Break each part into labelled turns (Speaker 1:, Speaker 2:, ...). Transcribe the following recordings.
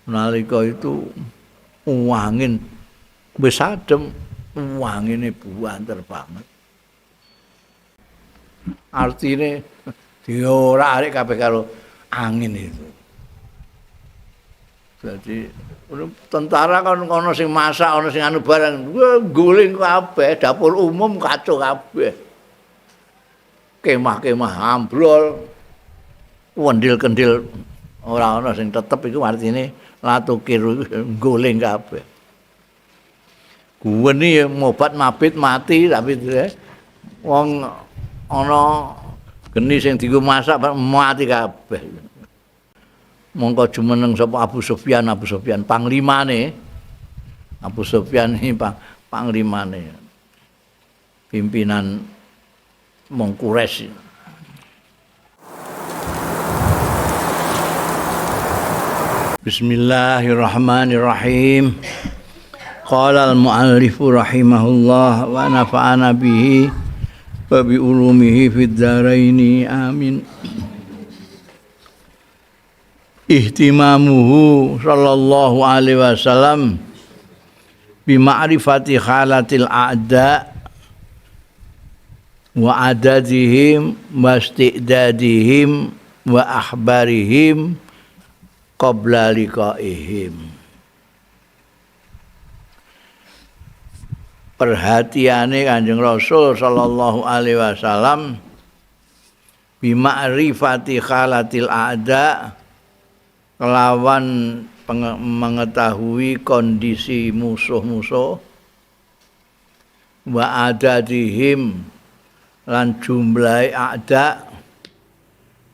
Speaker 1: Nalika itu angin wis adem, angine buanter banget. Artine diorak-arik kabeh karo angin itu. Jadi tentara kan ana sing masak, ana sing anu barang, guling kabeh, dapur umum kacau kabeh. Kemah-kemah ambrol, wendil-kendil ora ana sing tetep iku artine latukir guling kabeh. Guweni mobat mabit mati tapi wong ana geni sing dienggo masak mati kabeh. Mongko jumeneng sapa Abu Sufyan, Abu Sufyan panglimane. Abu Sufyan iki panglimane. Pimpinan wong Quraisy. Bismillahirrahmanirrahim. Qala al-muallif rahimahullah wa nafa'ana bihi wa bi ulumihi fid dharaini amin. Ihtimamuhu sallallahu alaihi wasallam bi ma'rifati halatil a'da wa adadihim wa isti'dadihim wa akhbarihim qabla liqa'ihim. Perhatiane Kanjeng Rasul sallallahu alaihi wasallam bi ma'rifati halatil a'da kelawan mengetahui kondisi musuh-musuh wa adadihim lan jumlahe a'da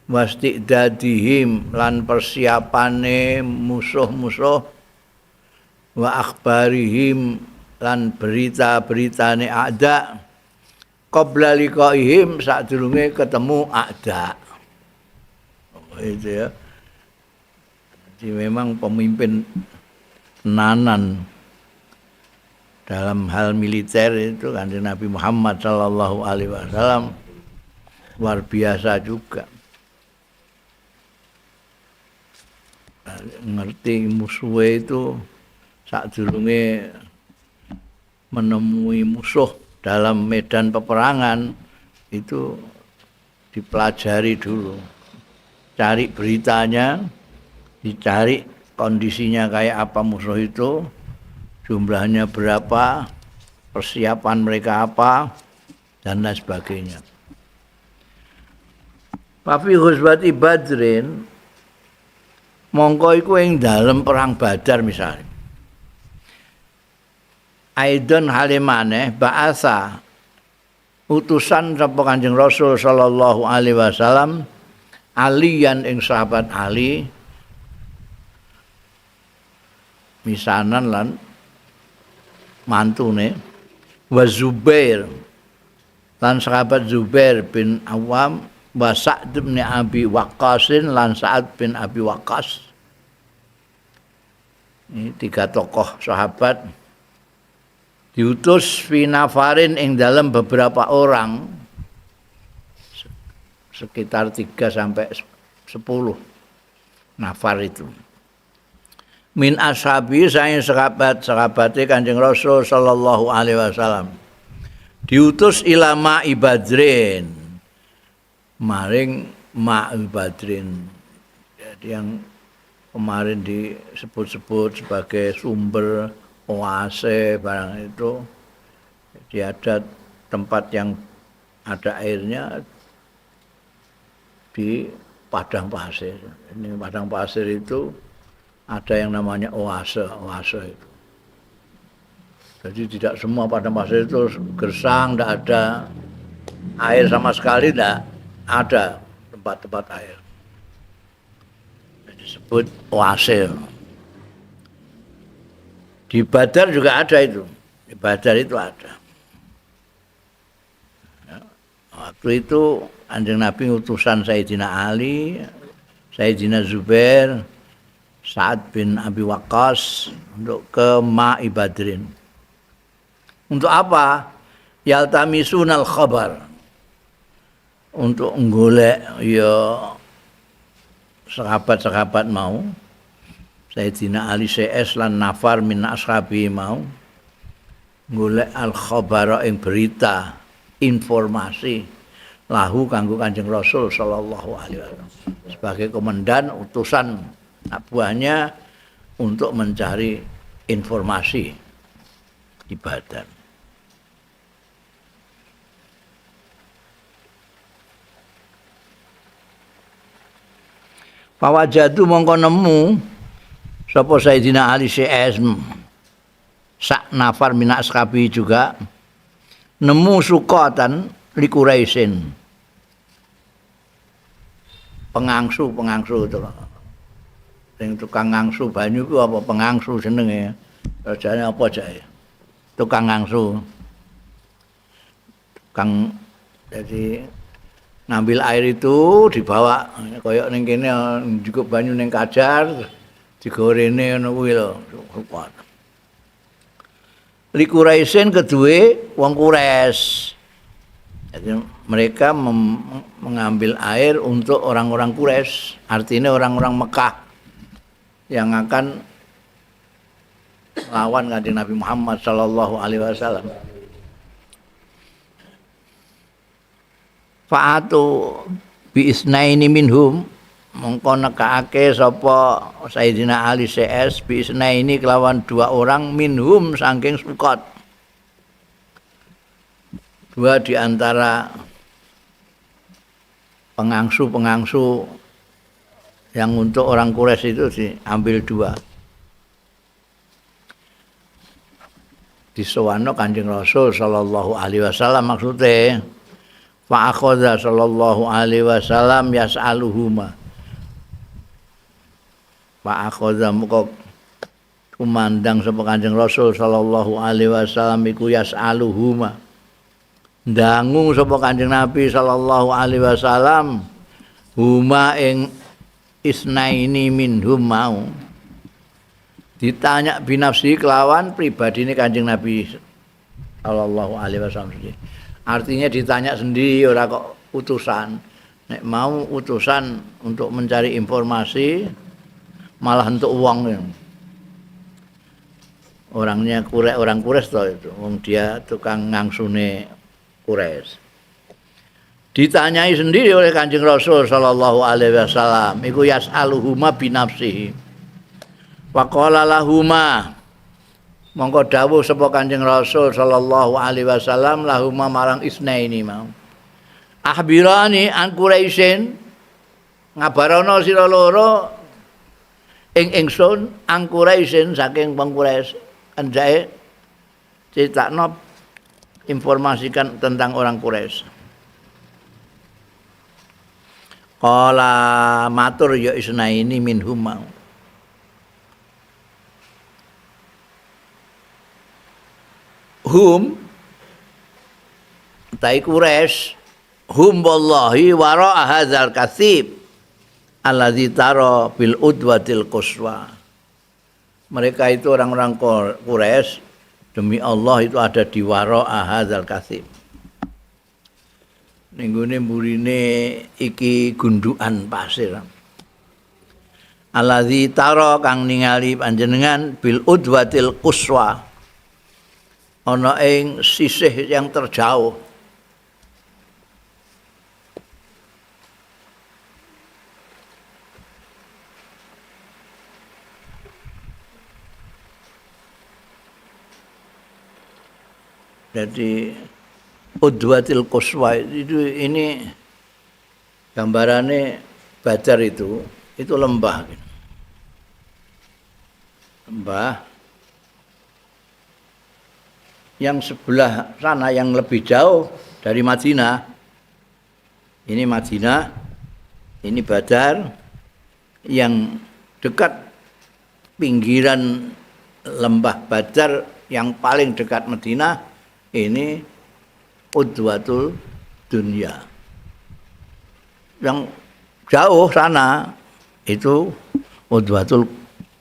Speaker 1: wastidadihim lan persiapane musuh-musuh wa akhbarihim lan berita-beritane a'da qabla liqa'ihim sadurunge ketemu a'da. Oh, itu ya. Jadi memang pemimpin tenanan dalam hal militer itu Kanjeng Nabi Muhammad sallallahu alaihi wasallam luar biasa juga. Ngerti musuhe itu sadurunge menemui musuh dalam medan peperangan itu dipelajari dulu, cari beritanya, dicari kondisinya kayak apa musuh itu, jumlahnya berapa, persiapan mereka apa, dan lain sebagainya. Tapi ghazwati Badrin, mongko iku ing dalem perang Badar misalnya. Aidon halimane ba'asa utusan sapa Kanjeng Rasul sallallahu alaihi wasallam aliyan ing sahabat Ali misanan lan mantune wa Zubair lan sahabat Zubair bin Awam wa Sa'd bin Abi Waqqas lan Sa'ad bin Abi Waqqas. Ini tiga tokoh sahabat diutus fi nafarin ing dalam beberapa orang sekitar 3 sampai 10 nafar itu. Min ashabi saing sahabat-sahabate Kanjeng Rasul sallallahu alaihi wasallam. Diutus ila ma'i Badrin. Maring ma'i Badrin. Jadi yang kemarin disebut-sebut sebagai sumber oase barang itu, jadi ada tempat yang ada airnya di padang pasir. Ini padang pasir itu ada yang namanya oase, oase itu. Jadi tidak semua padang pasir itu gersang, tidak ada air sama sekali, tidak ada tempat-tempat air. Disebut oase. Di Badar juga ada itu. Di Badar itu ada. Ya, waktu itu Kanjeng Nabi utusan Sayyidina Ali, Sayyidina Zubair, Sa'ad bin Abi Waqqas untuk ke Ma'i Badrin. Untuk apa? Yaltamisunal khabar. Untuk nggolek ya sahabat-sahabat mau Sayyidina Ali CS lan nafar min ashabi mau golek al khabara ing berita informasi lahu kanggo Kanjeng Rasul sallallahu alaihi wasallam sebagai komandan utusan anak buahnya untuk mencari informasi di Badar. Fawajadu mongko nemu sapa Sayyidina Ali CS sak nafar minak ashabi juga nemu sukatan li Quraisyin. Pengangsu-pengangsu itu. Sing tukang ngangsu banyu ku apa pengangsu jenenge. Kerjane apa jake? Tukang ngangsu. Tukang jadi ngambil air itu dibawa koyok ning kene njukuk banyu ning kajar digorene ngono kuwi lho. Li Quraisyin kedue wong Quraisy. Jadi mereka mengambil air untuk orang-orang Quraisy, artinya orang-orang Mekah yang akan melawan Kanjeng Nabi Muhammad sallallahu alaihi wasallam. Fa'atu bi isnaini minhum mongko nekaake sapa Sayyidina Ali CS bi isnaini kelawan dua orang minhum saking sukot. Dua di antara pengangsu-pengangsu yang untuk orang Quraisy itu diambil dua. Disowano Kanjeng Rasul sallallahu alaihi wasallam maksudnya fa akhadha sallallahu alaihi wasallam yas'aluhuma. Fa akhadha muka kumandang sapa Kanjeng Rasul sallallahu alaihi wasallam iku yas'aluhuma. Ndangu sapa Kanjeng Nabi sallallahu alaihi wasallam huma ing isnaini minhum mau. Ditanya binafsi kelawan pribadine Kanjeng Nabi sallallahu alaihi wasallam. Artinya ditanya sendiri ora kok utusan. Nek mau utusan untuk mencari informasi malah untuk uang. Orangnya Quraisy, orang Quraisy toh itu. Wong dia tukang ngangsune Quraisy. Ditanyai sendiri oleh Kanjeng Rasul sallallahu alaihi wasallam, iku yas'aluhuma binafsihi. Wa qala lahuma mongko dawuh sapa Kanjeng Rasul sallallahu alaihi wasallam lahuma marang isnaini mau. Ahbirani an Quraisyin ngabarono sira loro ing ingsun an Quraisyin saking wong Quraisy. Andhae critakno informasikan tentang orang Quraisy. Qala matur ya isnaini minhum mau. Hum tai Quraisy hum wallahi wara hadzal katsib allazi tara bil udwatil quswa. Mereka itu orang-orang Quraisy demi Allah itu ada di wara hadzal katsib. Ning gone mburine iki gundukan pasir. Allazi tara kang ningali panjenengan bil udwatil quswa. Ana ing sisih yang terjauh. Jadi udwatil quswa itu ini gambarannya Badar itu lembah. Lembah yang sebelah sana yang lebih jauh dari Madinah. Ini Madinah, ini Badar yang dekat pinggiran lembah Badar yang paling dekat Madinah ini Udwatul Dunya. Yang jauh sana itu Udwatul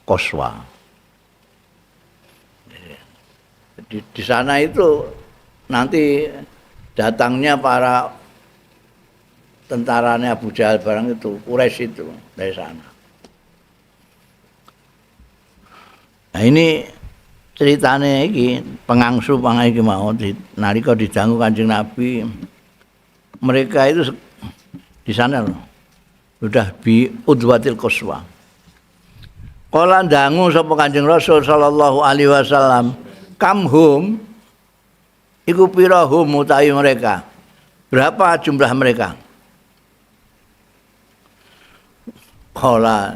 Speaker 1: Qaswa. Di sana itu nanti datangnya para tentaranya Abu Jahal barang itu, Quraisy itu dari sana. Nah ini ceritane iki pengangsu iki mau nalika didangu Kanjeng Nabi, mereka itu di sana loh, sudah bi udwatil quswa. Kala dangu sapa Kanjeng Rasul sallallahu alaihi wasallam, kamhum iku pira hum utawi mereka? Berapa jumlah mereka? Kala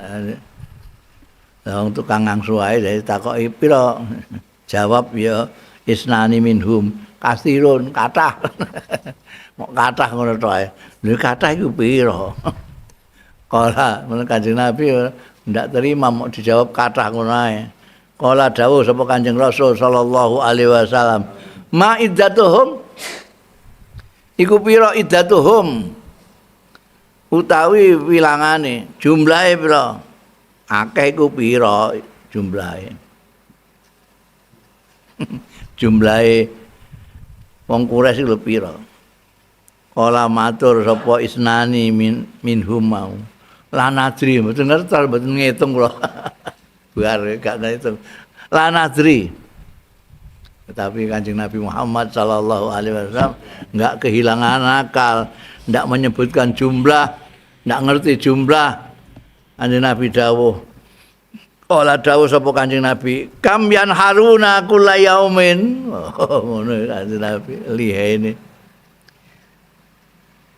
Speaker 1: wong tukang ngangsu ae ditakoki pira? Jawab ya isnani minhum kasirun kathah. Mok kathah ngono to ae. Lha kathah iku pira? Kala men Kanjeng Nabi ndak terima mok dijawab kathah ngono ae. Kala dawuh sapa Kanjeng Rasul sallallahu alaihi wasallam, ma iddatuhum iku pira iddatuhum utawi wilangane jumlahe pira? Akeh iku pira jumlahe? Jumlahe wong Quraisy lho pira? Kala matur sapa isnani minhum mau. Lanadri mboten ngertos, mboten ngitung kula. Bar gak ngitung. Lanadri. Tetapi Kanjeng Nabi Muhammad sallallahu alaihi wasallam enggak kehilangan akal, enggak menyebutkan jumlah, enggak ngerti jumlah. Kanjeng Nabi dawuh, kala dawuh sapa Kanjeng Nabi, kam yanharuna kulla yaumin. Oh, ngono Kanjeng Nabi lihene.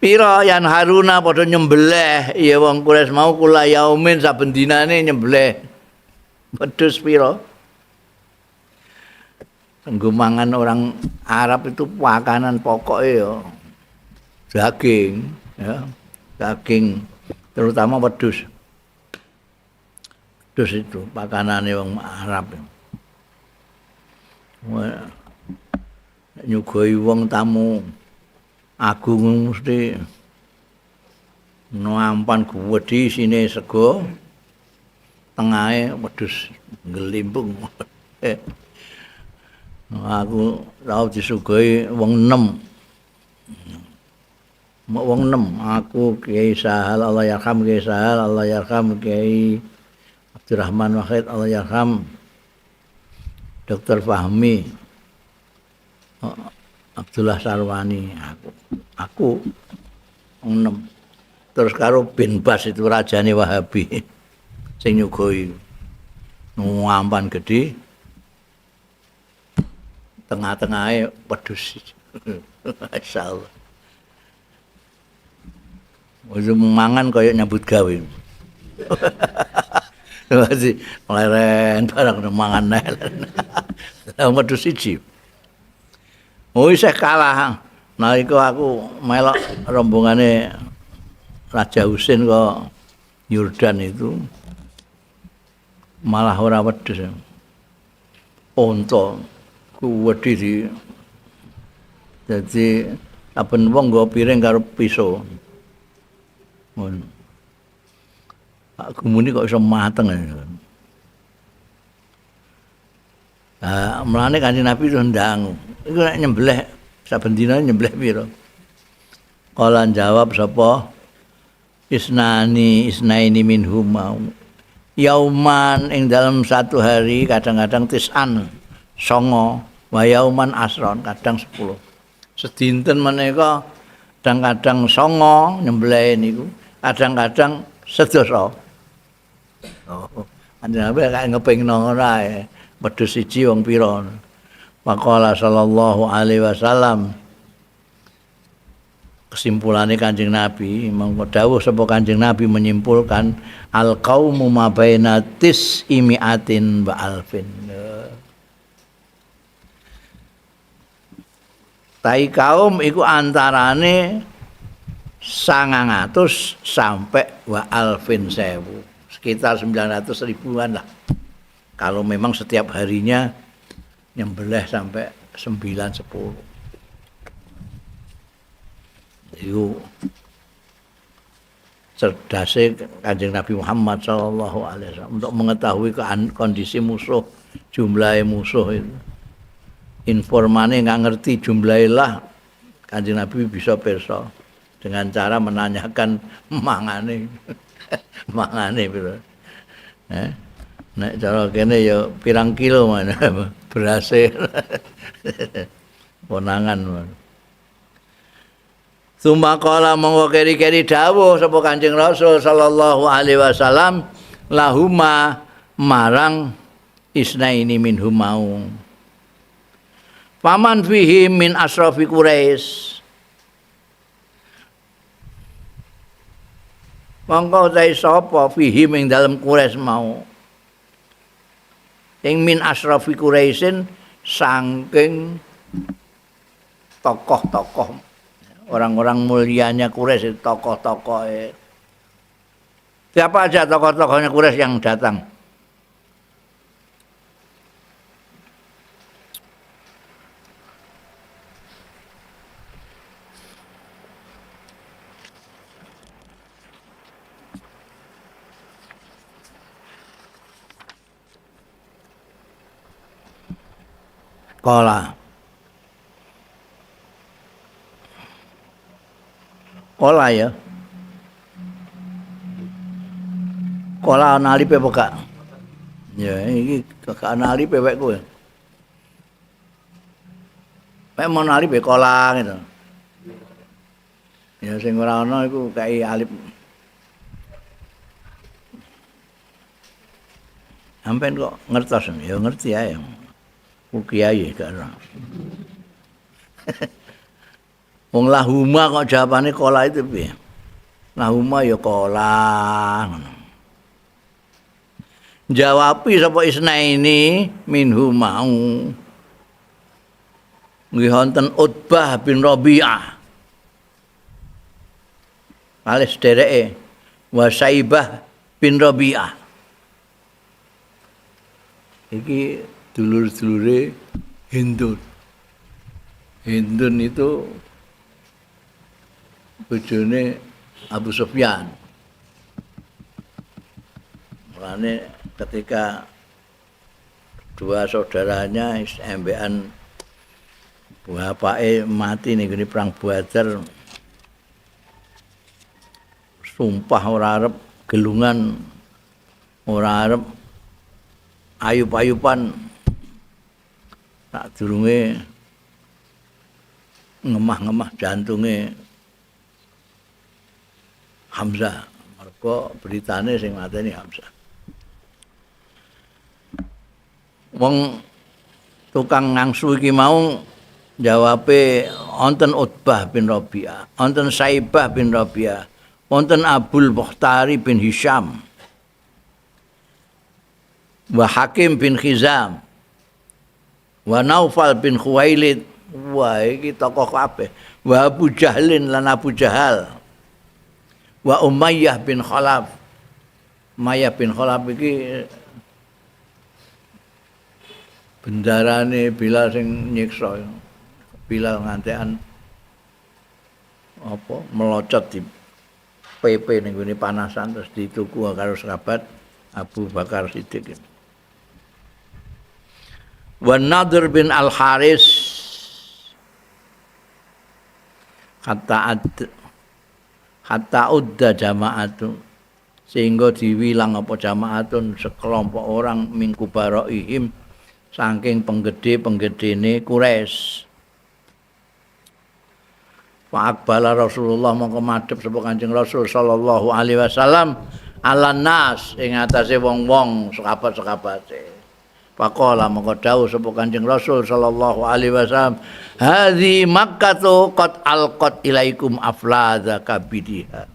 Speaker 1: Pira yanharuna padha nyembelih ya wong Quraisy mau kula yaumin saben dinane nyembelih wedhus pira? Nggo mangan orang Arab itu makanan pokok ya daging ya, daging terutama wedhus. Wedhus itu pakanane wong Arab. Nyugoi wong tamu agung mesti nampan gedhi isine sego, tengahe wedhus ngelimpung. Aku tau disugoi wong 6. Wong 6, aku Kiai Sahal Allah yarham, Kiai Sahal Allah yarham, Kiai Abdurrahman Wahid Allah yarham, Dr. Fahmi, Abdullah Sarwani, aku 6. Terus karo bin Bas itu rajane Wahabi sing nyugoi nampan gedhe, tengah-tengahe wedhus. Masyaallah. Wis mangan kaya nyambut gawe. Masih leren barang mangan leren. Wedhus siji. Oh isih kalah. Nalika aku melok rombongane Raja Husin ke Yordan itu malah ora wedhus. Unta kuwedhi di. Dadi saben wong nggo piring karo pisau. Ngono. Pak Gumuni kok iso mateng. Nah, mulane Kanjeng Nabi itu ndang. Iku nek nyembelih saben dina nyembelih pira? Kala jawab sapa isnani isnaini minhum mau. Yauman ing dalam satu hari kadang-kadang tisan songo, wa yauman asron kadang 10. Sedinten menika kadang-kadang songo nyembelih niku, kadang-kadang sedasa. Oh, Kanjeng Nabi kaya ngepingno ngono ae. Wedhus siji wong pira. Waqala sallallahu alaihi wasallam, kesimpulannya Kanjeng Nabi mongko dawuh sapa Kanjeng Nabi menyimpulkan al qaumu ma baina tis'imiatin wa alfin. Tai kaum iku antarane 900 sampai wa alfin 1000, sekitar 900 ribuan lah. Kalau memang setiap harinya nyembelih sampai 9 10. Itu cerdasnya Kanjeng Nabi Muhammad sallallahu alaihi wasallam untuk mengetahui kondisi musuh, jumlah musuh itu. Informane nggak ngerti jumlahnya lah, Kanjeng Nabi bisa pirsa dengan cara menanyakan mangane. Mangane piro. Nek cara kene ya pirang kilo mana berase. Konangan. Sumakala monggo keri-keri dawuh sapa Kanjeng Rasul sallallahu alaihi wasallam lahuma marang isnaini minhum mau. Paman fihi min asrafi Quraisy. Monggo utahe sapa fihi ing dalem Quraisy mau. Ing min asrafi Quraisyin saking tokoh-tokoh orang-orang mulianya Quraisy, tokoh-tokoh. Siapa aja tokoh-tokohnya Quraisy yang datang? Kola. Kola ya. Kola ana alipe apa gak? Ya iki gak ana alipe wek kowe. Mek mon alipe kola gitu. Ya sing ora ana iku kai alip. Sampeyan kok ngertos ya ngerti ae. Ku kiai gak ora. Wong lahuma kok jawabane kola itu piye? Lahuma ya kola ngono. Jawabi sapa isnaini minhu mau. Nggih wonten Utbah bin Rabi'ah. Kalih sedereke wa Saibah bin Rabi'ah. Iki dulur-dulure Hindun. Hindun itu bojone Abu Sufyan. Mulane ketika dua saudaranya embekan bapake mati ning gone perang Badar, sumpah ora arep gelungan, ora arep ayup-ayupan, tak durunge ngemah-ngemah jantunge Hamzah. Mergo beritane sing mateni Hamzah. Wong tukang ngangsu iki mau jawabe wonten Utbah bin Rabi'ah, wonten Saibah bin Rabi'ah, wonten Abul Bukhtari bin Hisham, wa Hakim bin Khizam, wa Naufal bin Khuwailid. Wah iki tokoh kabeh. Wa Abu Jahlin lan Abu Jahal, wa Umayyah bin Khalaf. Umayyah bin Khalaf iki bendarane Bilal sing nyiksa. Bilal ngantekan apa melocot di PP ning gone panasan terus dituku karo sahabat Abu Bakar Siddiq. Wa Nadhr bin Al Haris hatta udda jama'atun, sehingga diwilang apa jama'atun sekelompok orang mingku baroihim saking penggede-penggedene Quraisy. Fa aqbala Rasulullah mongko madhep sapa Kanjeng Rasul sallallahu alaihi wasallam ala nas ing atase wong-wong sahabat-sahabate. Faqala mongko dawuh sapa Kanjeng Rasul sallallahu alaihi wasallam, hadzi Makkah qad alqat ilaikum afladza kabidiha.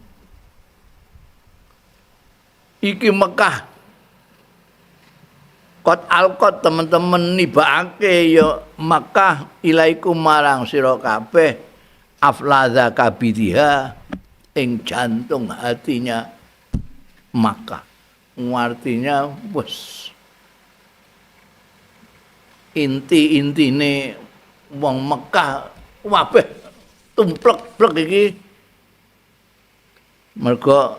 Speaker 1: Iki Mekah qad alqat teman-teman nibake ya Mekah ilaikum marang sira kabeh afladza kabidiha ing jantung hatinya Makkah. Artinya wis inti-intine wong Mekah kabeh tumplek-plek iki mergo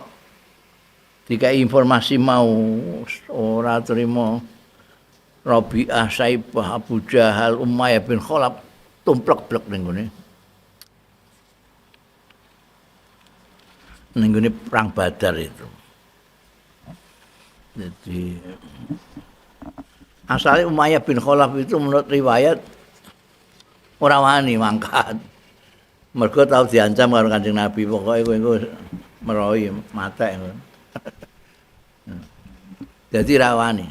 Speaker 1: dikai informasi mau ora trimo Rabi'ah, Saibah, Abu Jahal, Umayyah bin Khalaf tumplek-plek ning gone. Ning gone perang Badar itu. Jadi asalnya Umayyah bin Khalaf itu menurut riwayat ora wani mangkat. Mergo tau diancam karo Kanjeng Nabi, pokoke kowe engko meroi matek. Jadi ra wani.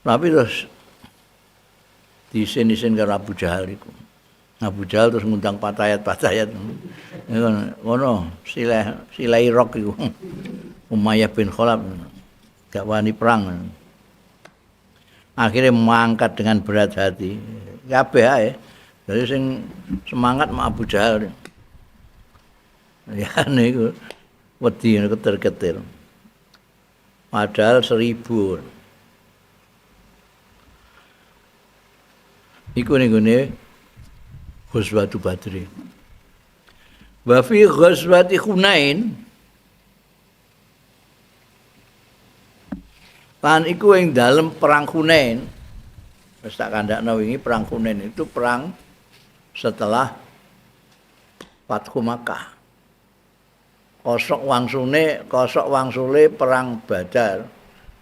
Speaker 1: Tapi terus diisin-isin karo Abu Jahal iku. Abu Jahal terus ngundang patayat-patayat. Ngono, silai rok iku. Umayyah bin Khalaf gak wani perang. Akhirnya mangkat dengan berat hati. Kabeh ae. Jadi sing semangat mak Abu Jahal. Ya niku wedi ketir-ketir. Padahal 1000. Iku ning gone Ghazwatu Badri. Wa fi ghazwati Hunain, lan iku ing dalem perang Hunain. Wis tak kandhakno wingi, perang Hunain itu perang setelah Fathu Makkah. Kosok wangsule perang Badar.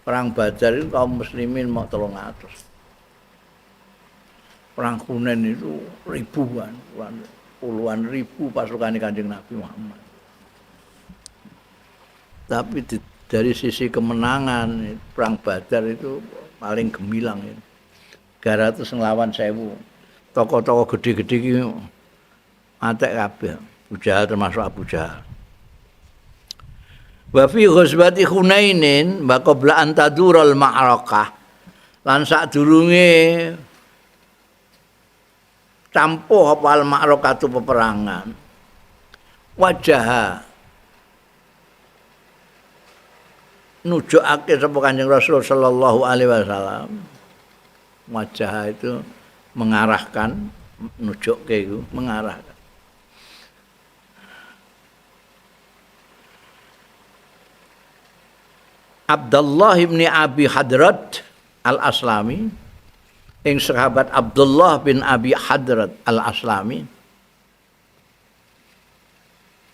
Speaker 1: Perang Badar itu kaum muslimin mau 300. Perang Hunain itu ribuan, puluhan ribu pasukan Kanjeng Nabi Muhammad. Tapi dari sisi kemenangan perang Badar itu paling gemilang ya. 300 nglawan 1000. Tokoh-tokoh gede-gede iki matek kabeh. Abu Jahal termasuk Abu Jahal. Wa fi ghazwati Hunainin wa qabla an tadural ma'rakah. Lan sadurunge campuh apa al ma'rakatu peperangan. Wajaha nujukake sapa Kanjeng Rasul sallallahu alaihi wasallam. Wajah itu mengarahkan, nujukke iku mengarahkan. Abdullah bin Abi Hadrat Al-Aslami, ing sahabat Abdullah bin Abi Hadrat Al-Aslami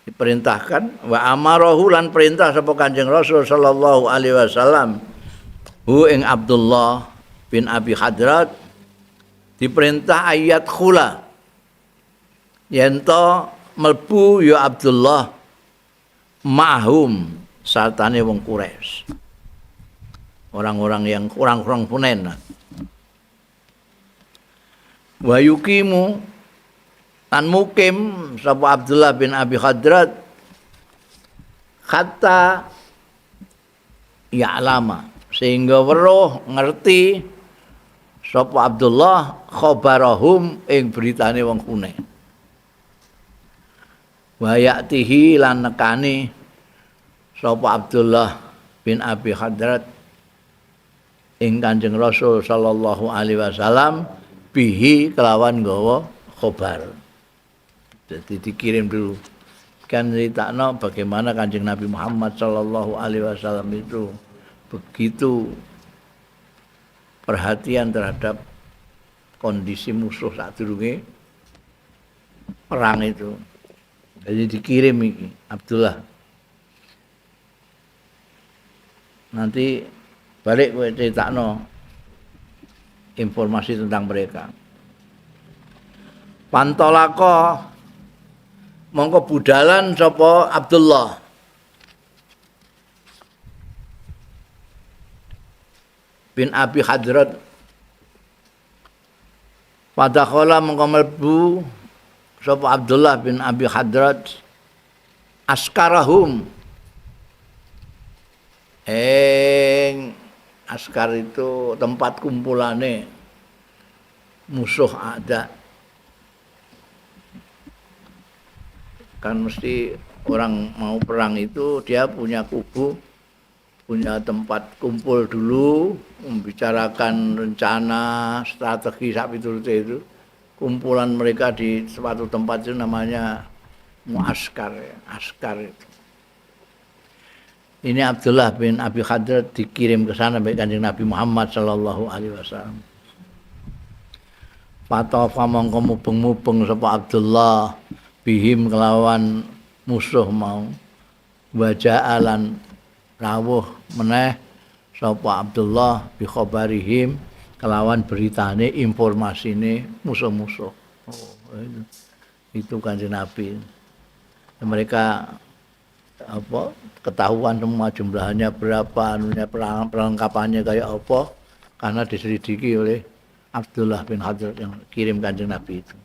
Speaker 1: diperintahkan wa amarahu lan perintah sapa Kanjeng Rasul sallallahu alaihi wasallam hu ing Abdullah bin Abi Hadrat diperintah ayat khula yen to mlebu ya Abdullah ma'hum sartane wong Quraisy, orang-orang yang kurang-kurang Hunain. Wa yuqimu tan mukim sapa Abdullah bin Abi Hadrat hatta ya'lama sehingga weruh ngerti sapa Abdullah khabarahum ing beritane wong Hunain. Wa ya'tihi lan nekani sapa Abdullah bin Abi Hadrat ing Kanjeng Rasul sallallahu alaihi wasallam bihi kelawan gawa khobar. Jadi dikirim dulu. Kan critakno bagaimana Kanjeng Nabi Muhammad sallallahu alaihi wasallam itu begitu perhatian terhadap kondisi musuh sadurunge perang itu. Jadi dikirim iki Abdullah. Nanti balik kowe critakno informasi tentang mereka. Pantolako mongko budalan sapa Abdullah bin Abi Hadrat. Padakhala mongko mlebu sapa Abdullah bin Abi Hadrat askarahum. Eng askar itu tempat kumpulane musuh ada. Kan mesti orang mau perang itu dia punya kubu, punya tempat kumpul dulu, membicarakan rencana, strategi sak piturute itu. Kumpulan mereka di suatu tempat itu namanya muaskar, ya, askar itu. Ini Abdullah bin Abi Hadrat dikirim ke sana oleh Kanjeng Nabi Muhammad sallallahu alaihi wasallam. Fatafa mongko mubeng-mubeng sapa Abdullah bihim kelawan musuh mau, waja'alan rawuh meneh sapa Abdullah bi khabarihim kelawan beritane informasine musuh-musuh. Oh, itu Kanjeng Nabi. Mereka apa ketahuan semua jumlahnya berapa, anunya perlengkapannya kayak apa, karena diselidiki oleh Abdullah bin Hadrat yang kirim Kanjeng Nabi itu.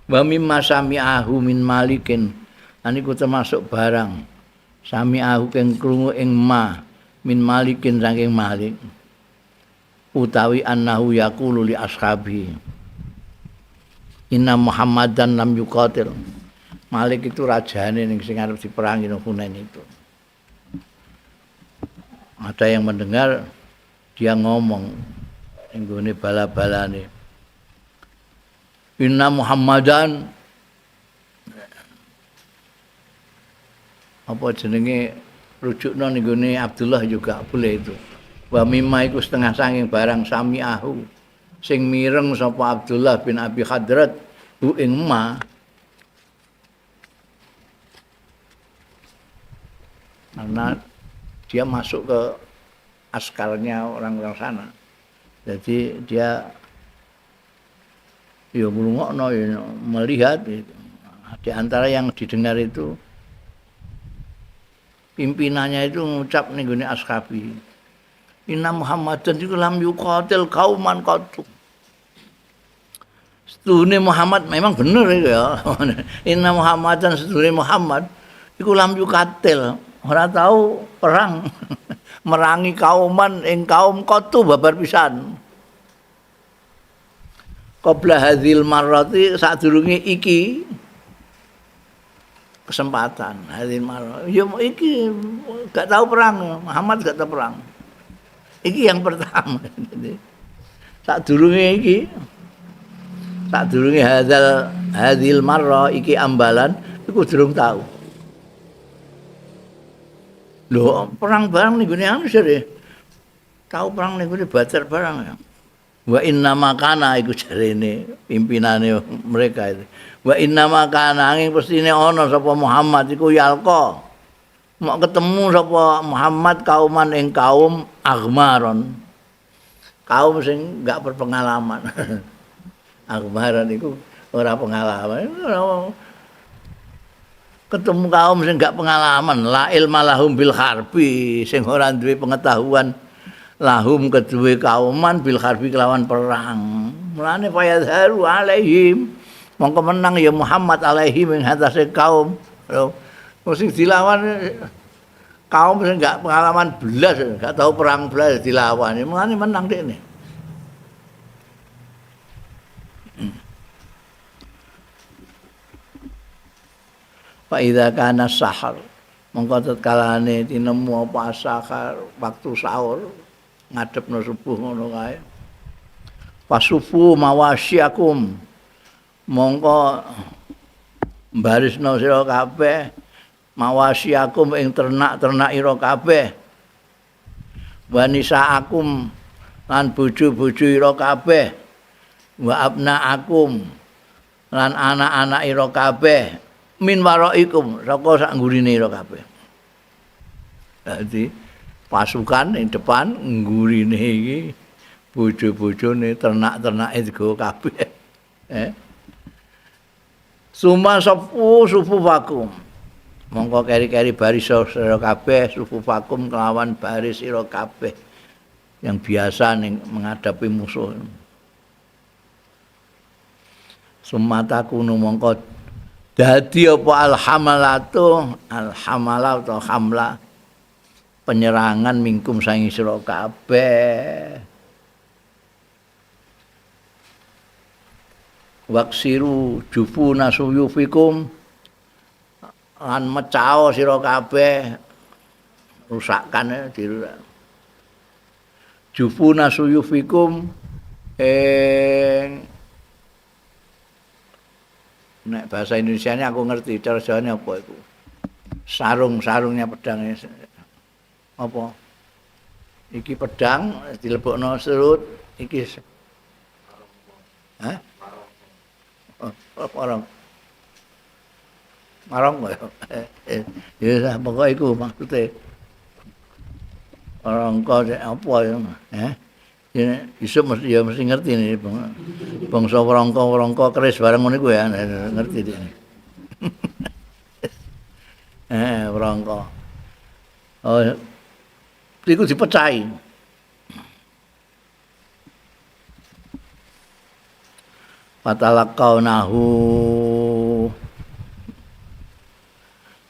Speaker 1: Wa mimma sami'ahu min Malikin, lan iku termasuk barang sami'ahu kang krungu ing ma min Malikin saking Malik utawi annahu yaqulu li ashabi inna Muhammadan lam yuqatil. Malik itu rajane ning sing arep diperangi nang Hunain itu. Ada yang mendengar dia ngomong ning gone bala-balane, inna Muhammadan apa jenenge rujukno ning gone Abdullah juga boleh itu. Wa mimma iku setengah saking barang sami'ahu sing mireng sapa Abdullah bin Abi Hadrat hu ing ma. Karena dia masuk ke askarnya orang-orang sana. Jadi dia ya ngrungokno ya melihat gitu. Di antara yang didengar itu pimpinannya itu ngucap ning gone ashabi, inna Muhammadan iku lam yuqatil kauman qattu. Sedune Muhammad memang bener iku ya. Inna Muhammadan sedune Muhammad iku lam yuqatil, ora tau perang merangi kauman ing kaum qattu babar pisan. Qabla hadzil marrati sadurunge iki kesempatan hadzil marrah. Ya iki gak tau perang, Muhammad gak tau perang. Iki yang pertama. Sadurunge iki, sadurunge hadzil marrah iki ambalan iku durung tau. Lho, perang barang ning gone anu jare. Tau perang ning gone Badar barang ya. Wa inna makana iku jarene pimpinane mereka itu. Wa inna makana angin pestine ana sapa Muhammad iku yalqa. Mau ketemu sapa Muhammad kauman ing kaum aghmaron. Kaum sing enggak berpengalaman. Aghmaron iku ora pengalaman. Ketemu kaum sing enggak pengalaman, la ilma lahum bil harbi, sing ora duwe pengetahuan lahum kedue kauman bil harbi kelawan perang. Mulane fayadharu alaihim, mongko menang ya Muhammad alaihim ing atase kaum. Lho, sing dilawan kaum sing enggak pengalaman belas, enggak tahu perang belas dilawan. Mulane menang dekne. Fa idza kana sahar, mongko tetkalane tinemu apa sahar waktu sahur ngadepno subuh ngono kae. Pasufu mawasyakum, mongko barisno sira kabeh mawasyakum ing ternak-ternak ira kabeh. Wa nisaakum lan bojo-bojo ira kabeh. Wa abnaakum lan anak-anak ira kabeh min waraikum saka sak nggurine ira kabeh. Dadi pasukan ing depan nggurine iki bojo-bojone ternak-ternake digawa kabeh. Suma safu sufufakum. Mongko keri-keri baris sira kabeh sufufakum kelawan baris sira kabeh yang biasa ning menghadapi musuh. Sumata kunu mongko dadi apa alhamalatu alhamala atau hamla penyerangan mingkum sangi sira kabeh. Waksiru jufuna suyufikum lan mecao sira kabeh rusakkan dirusak. Jufuna suyufikum ing nek bahasa Indonesianya aku ngerti cara Jawane apa iku. Sarung-sarungnya pedang apa? Iki pedang dilebokno serut iki. Hah? Orang. Marang ya. Ya pokoke iku maksude. Warangka apa ya? Ya Yusuf mesti ya mesti ngerti nih bangsa warangka-warangka keris barang ngono iku ya ngerti dhek. Warangka. Oh, iku dipecahi. Fatalaqaunahu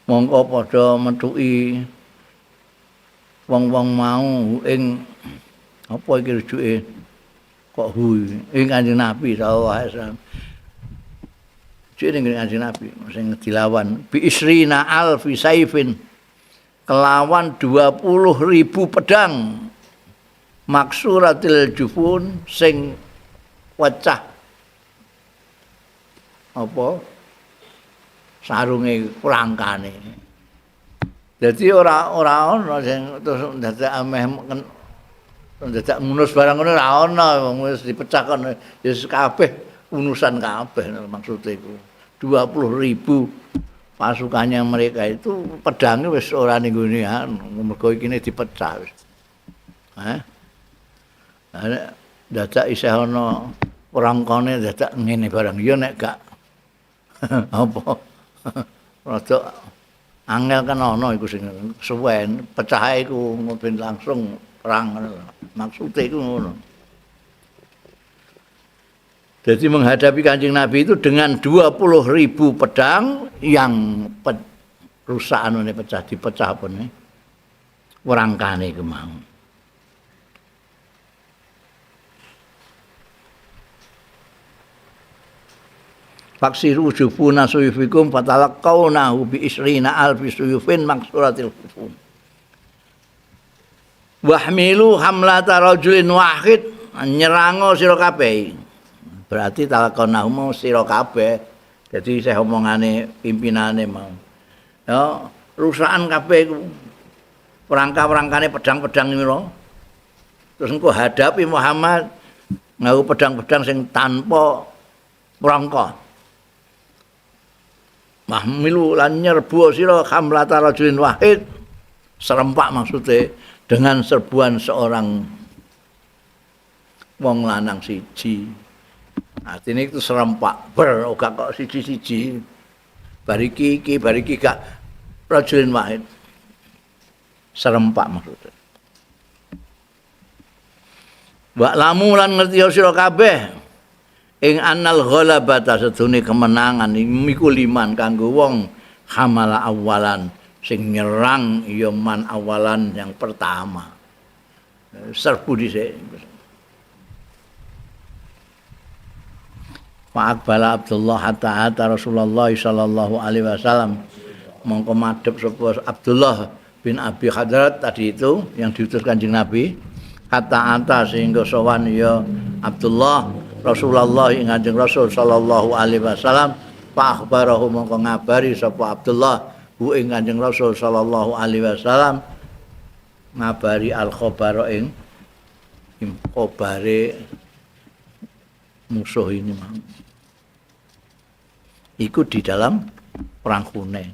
Speaker 1: mongko padha metuki wong-wong mau ing apa iki rujuke kok hu ing Kanjeng Nabi sallallahu alaihi wasallam. Rujuke ning Kanjeng Nabi sing dilawan bi isrina alfi saifin kelawan 20.000 pedang maksuratil jufun sing wecah apa sarunge prangkane. Dadi ora ana sing terus dadak ameh dadak ngunus barang ngono ora ana, wong wis dipecah kon ya kabeh unusan kabeh maksude iku. 20.000 pasukannya mereka itu pedangnya wis ora ning gone anu, mergo ikine dipecah wis. Hah? Dadak isih ana prangkane dadak ngene barang ya nek gak apa rada angel kan ana iku sing suwen pecahe iku ben langsung perang maksude iku ngono. Jadi menghadapi Kanjeng Nabi itu dengan 20.000 pedang yang rusak anune pecah dipecah apa nih warangkane iku mau. Faksiru jufuna suyufikum fatalaqaunahu bi isrina alfi suyufin maksuratil kufun. Wahmilu hamlata rajulin wahid nyerango sira kabeh. Berarti talaqaunahu mau sira kabeh. Jadi isih omongane pimpinane mau. Ya, rusakan kabeh iku. Perangka-perangkane pedang-pedang iki lho. Terus engko hadapi Muhammad nganggo pedang-pedang sing tanpa prangka. Mahmilu lan nyerbu sira hamlata rajulin wahid serempak maksude dengan serbuan seorang wong lanang siji. Artinya itu serempak ber ora kok siji-siji. Bar iki iki bar iki gak rajulin wahid. Serempak maksude. Wa lamu lan ngerti sira kabeh ing annal ghalabata sedune kemenangan iku liman kanggo wong hamala awalan sing nyerang ya man awalan yang pertama. Serbu dhisik. Fa aqbala Abdullah hatta ata Rasulullah sallallahu alaihi wasallam. Mongko madhep sapa Abdullah bin Abi Hadrat tadi itu yang diutus Kanjeng Nabi hatta ata sehingga sowan ya Abdullah Rasulullah ing Kanjeng Rasul sallallahu alaihi wasallam fa akhbarahu mongko ngabari sapa Abdullah hu ing Kanjeng Rasul sallallahu alaihi wasallam ngabari al khabara ing khabare musuh ini mau. Iku di dalam perang Hunain.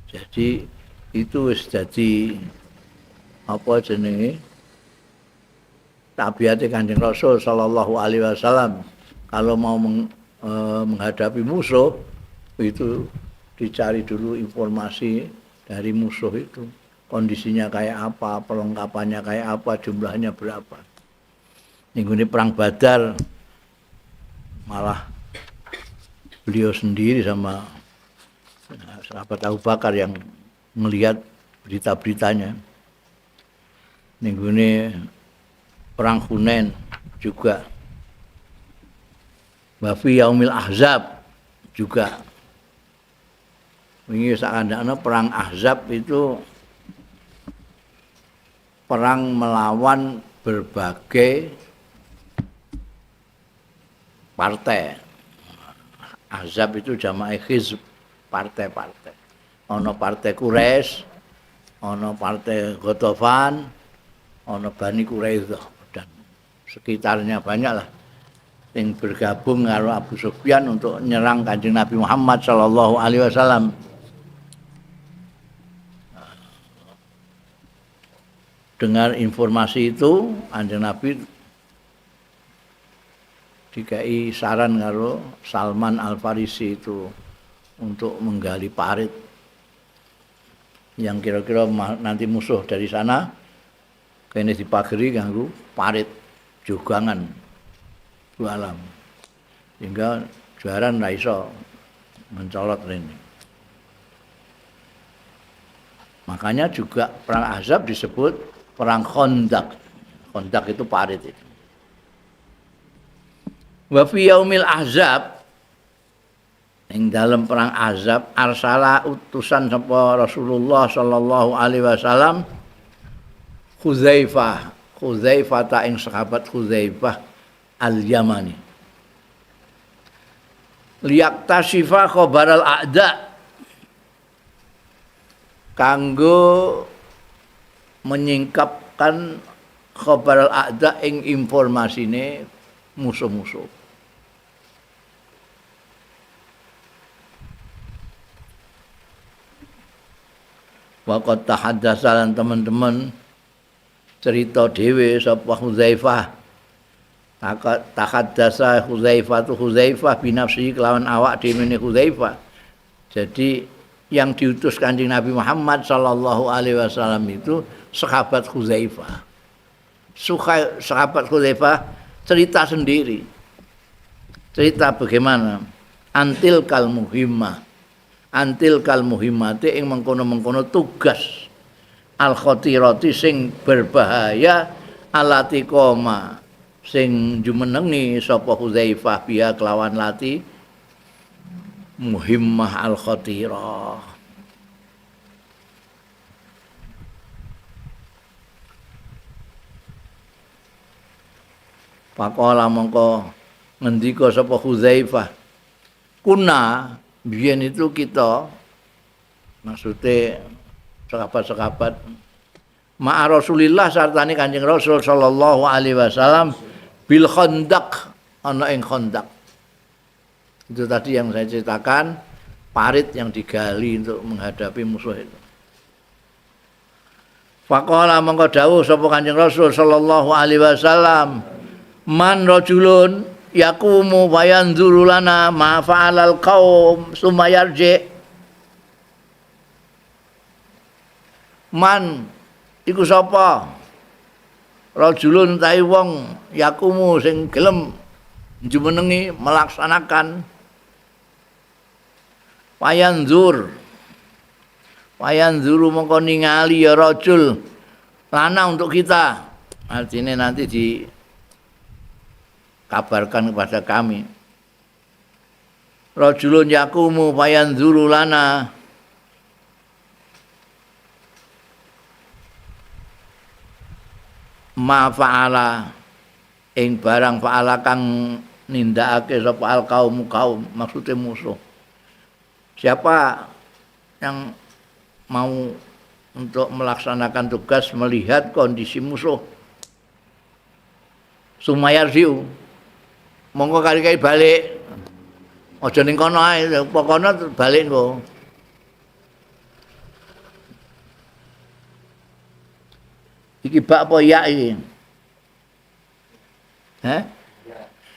Speaker 1: Jadi itu wis dadi apa jenenge tabiate Kanjeng Rasul sallallahu alaihi wasallam kalau mau menghadapi musuh itu dicari dulu informasi dari musuh itu, kondisinya kayak apa, perlengkapannya kayak apa, jumlahnya berapa. Ninggune perang Badar malah beliau sendiri sama sahabat Abu Bakar yang melihat berita-beritanya. Ninggune perang Hunain juga, wa fi yaumil Ahzab juga. Wingi sakandakno perang Ahzab itu perang melawan berbagai partai. Ahzab itu jamaah hizb, partai-partai. Ana partai Quraisy, ana partai Ghatafan, ana Bani Quraidah dan sekitarnya banyak lah. Sing bergabung karo Abu Sufyan untuk nyerang Kanjeng Nabi Muhammad sallallahu alaihi wasallam. Dengar informasi itu, Kanjeng Nabi dikai saran karo Salman Al-Farisi itu untuk menggali parit yang kira-kira nanti musuh dari sana kene dipageri ganggu parit jogangan alam sehingga jaran ra iso mencolot rene. Makanya juga perang Ahzab disebut perang Khandaq. Khandaq itu parit itu. Wa fi yaumil Ahzab, ing dalam perang Ahzab arsala utusan sapa Rasulullah sallallahu alaihi wasallam Hudzaifah, Hudzaifah ta ing sahabat Hudzaifah Al-Yamani. Liyaktashifa khabaral a'da, kanggo menyingkapkan khabaral a'da ing informasine musuh-musuh. Waqad tahaddatsa lan teman-teman cerita dhewe sapa Hudzaifah. Tahaddasa Hudzaifah tu Hudzaifah binafsi kelawan awak dhewe ne Hudzaifah. Jadi yang diutus Kanjeng Nabi Muhammad sallallahu alaihi wasallam itu sahabat Hudzaifah. Sahabat Hudzaifah cerita sendiri. Cerita bagaimana antil kal muhimmah. Antil kal muhimmati ing mengkono-mengkono tugas al khatirati sing berbahaya alati koma sing jumenengi sapa Hudzaifah biya kelawan lati muhimmah al khatirah. Faqala mongko ngendika sapa Hudzaifah, kuna biyen itu kita, maksudnya sahabat-sahabat ma'a Rasulillah sartane Kanjeng Rasul sallallahu alaihi wasallam bil khandaq, ana ing khandaq. Itu tadi yang saya ceritakan, parit yang digali untuk menghadapi musuh itu. Faqala mongko dawuh sapa Kanjeng Rasul sallallahu alaihi wasallam, man rajulun yaqumu wa yanzuru lana ma fa'alal qaum summa yarji. Man iku sapa? Rajulun ta'i wong yakumu sing gelem jumenengi melaksanakan wayanzur. Wayanzuru mongko ningali ya rajul lana untuk kita. Artinya nanti dikabarkan kepada kami. Rajulun yakumu wayanzuru lana ma fa'ala ing barang fa'ala kang nindakake sapa al kaum kaum, maksudnya musuh. Siapa yang mau untuk melaksanakan tugas melihat kondisi musuh? Sumayarsiu monggo kali-kali balik, aja ning kono ae, pokoke balik engko. Iki bak apa ya iki? Heh?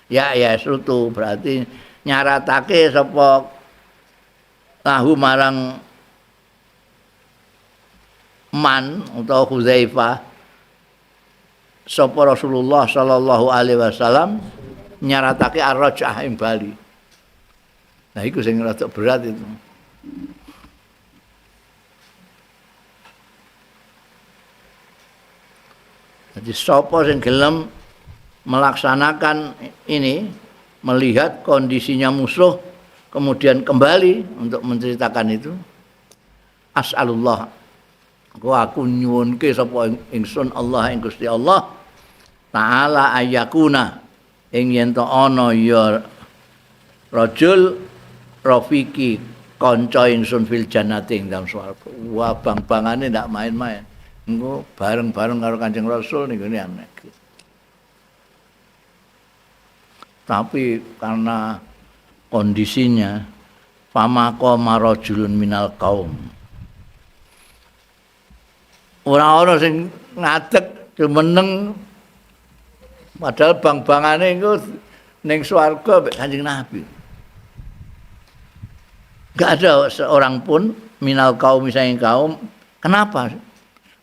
Speaker 1: Ya ya srutu berarti nyaratake sapa lahu marang man utawa Hudzaifah sapa Rasulullah sallallahu alaihi wasallam nyaratake ar-raj'ah ing bali. Nah iku sing rada berat itu. Jadi sapa sing gelem melaksanakan ini, melihat kondisinya musuh, kemudian kembali untuk menceritakan itu, as'alullah, aku nyuwunke sapa ingsun Allah ing Gusti Allah taala ayakuna ing yen to ana ya rajul rafiqi kanca ingsun fil jannati ing dalem swarga. Wah, bang-bangane ndak main-main. Engko bareng-bareng karo Kanjeng Rasul niku aneh. Tapi karena kondisinya famaqa marajulun minal kaum. Ora ana sing ngadeg jumeneng padahal bang-bangane iku ning swarga mek Kanjeng Nabi. Enggak ada seorang pun minal kaum saking kaum. Kenapa?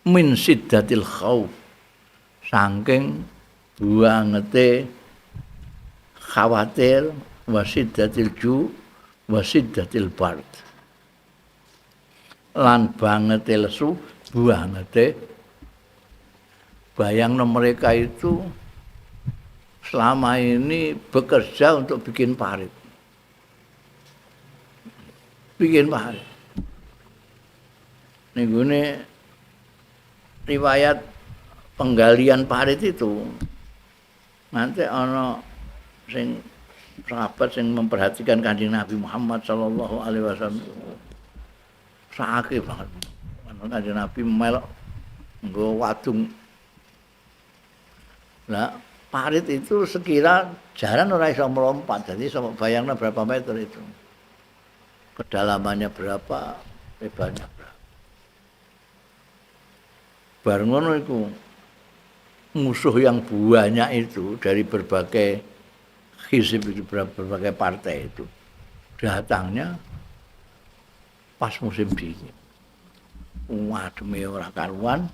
Speaker 1: Min siddatil khauf. Saking buangete khawatir wasiddatil ju wasiddatil bard. Lan bangete lesu, bangete bayangno mereka itu selama ini bekerja untuk bikin parit. Bikin parit. Ning riwayat penggalian parit itu nanti ana sing sahabat sing memperhatikan Kanjeng Nabi Muhammad sallallahu alaihi wasallam sakit banget. Kanjeng Nabi melok nggo wadung. Lah parit itu sekira jaran ora iso melompat. Jadi iso bayangno berapa meter itu. Kedalamannya berapa, lebarnya berapa. Bar ngono iku musuh yang banyak itu dari berbagai hizib itu, berbagai partai itu datangnya pas musim dingin. Wademe ora karuan.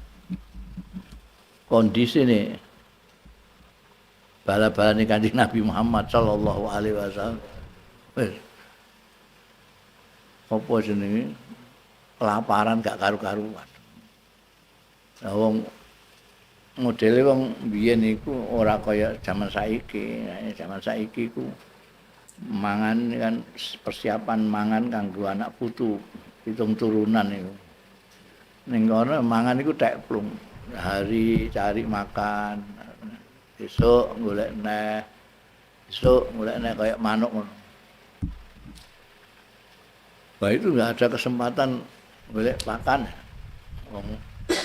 Speaker 1: Kondisi ini bala-balane Kanjeng Nabi Muhammad sallallahu alaihi wasallam. Wis. Apa jenenge? Kelaparan gak karu-karuan. Lah wong modele wong biyen iku ora kaya jaman saiki. Jaman saiki iku mangan kan persiapan mangan kanggo anak putu, pitung turunan iku. Ning kono mangan iku tek plung. Hari cari makan, esuk golek neh, esuk golek neh kaya manuk ngono. Wah itu nggak ada kesempatan golek pakan, wong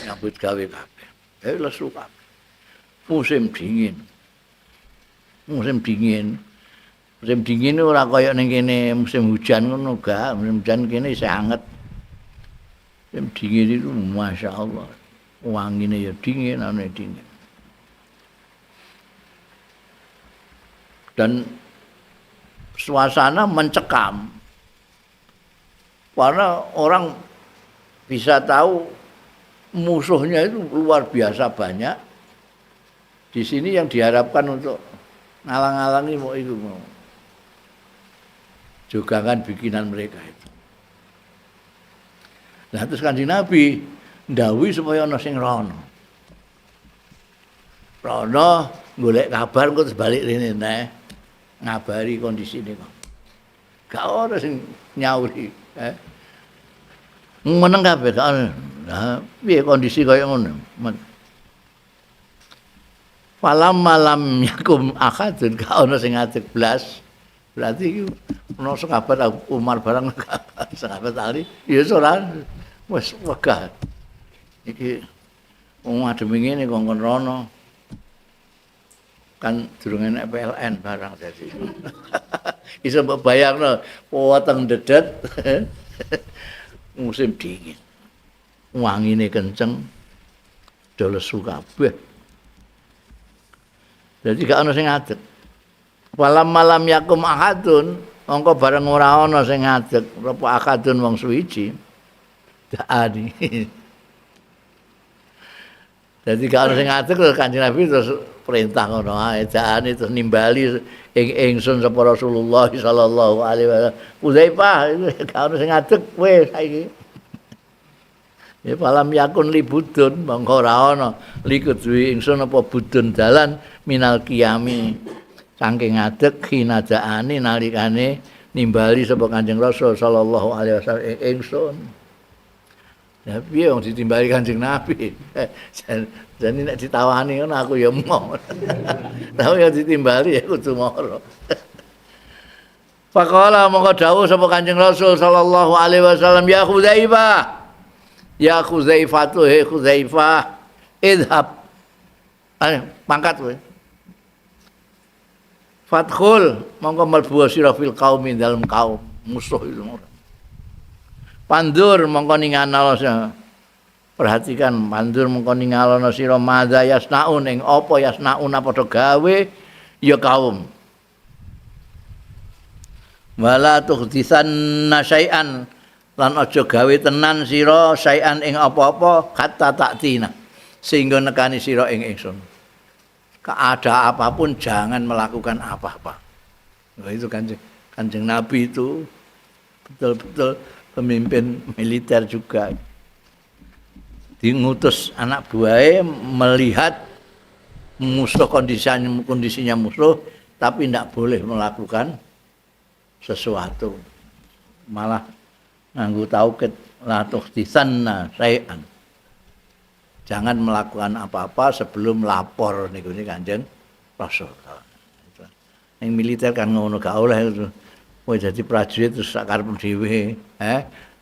Speaker 1: nyambut gawe kabeh. Lesu kabeh. Musim dingin. Musim dingin. Musim dingin ora kaya ning kene musim hujan ngono gak, musim hujan kene isih anget. Musim dingin itu Masya Allah. Wangine ya dingin, ane dingin. Dan suasana mencekam. Karena orang bisa tahu musuhnya itu luar biasa banyak. Di sini yang diharapkan untuk ngalang-alangi mau itu mau. Juga kan bikinan mereka itu. Nah terus Kanjeng Nabi ndhawuhi supaya ana sing rono. Rono golek kabar engko terus balik rene neh ngabari kondisine kok. Gak ana sing nyauri. Meneng kabeh gak ana. Lah piye kondisi kaya ngono? Falam malam yakum akadun gak ana sing ngadeg blas. Berarti iki ono sahabat Umar barang sahabat Ali ya ora wis wegah. Iki wong adem ngene kongkon rono. Kan durung enek PLN barang dadi. Iso mbok bayangno weteng dedet musim dingin. Wangine kenceng, do lesu kabeh. Dadi gak ana sing ngadeg. Walam malam yakum ahadun, mongko bareng ora ana sing ngadeg, apa ahadun wong suwiji. Daani. Dadi gak ana sing ngadeg terus Kanjeng Nabi terus perintah ngono ae, daani terus nimbali ing ingsun sapa Rasulullah sallallahu alaihi wasallam. Hudzaifah gak ana sing ngadeg kowe saiki. Ya falam yakun li budun mongko ora ana li kudu ingsun apa budun dalan minal qiyami saking ngadeg hinadaane nalikane nimbali sapa Kanjeng Rasul sallallahu alaihi wasallam ingsun. Ya piye wong ditimbali Kanjeng Nabi. Jane nek ditawani ngono aku ya mau. Tapi ya ditimbali ya kudu moro. Faqala mongko dawuh sapa Kanjeng Rasul sallallahu alaihi wasallam ya Hudzaifah. Ya Hudzaifatu he Hudzaifah idhab. Ayo pangkat kowe. Fathul mongko mlebu sira fil qaumi dalem kaum musuh itu. Pandur mongko ningano, perhatikan pandur mongko ningalono sira madza yasnaun ing apa yasnaun padha gawe ya kaum. Wala tughdisanna syai'an lan aja gawe tenan sira syai'an ing apa-apa hatta taktina sehingga nekani sira ing ingsun. Keadaan apapun jangan melakukan apa-apa. Nah, itu Kanjeng Nabi itu betul-betul pemimpin militer juga. Diutus anak buahnya melihat musuh, kondisinya musuh, tapi tidak boleh melakukan sesuatu. Malah nganggo tauhid la tuhdisanna syai'an. Jangan melakukan apa-apa sebelum lapor niku ni Kanjeng Rasul. Ning militer kan ngono gak oleh itu. Kowe dadi prajurit terus sak karepmu dhewe,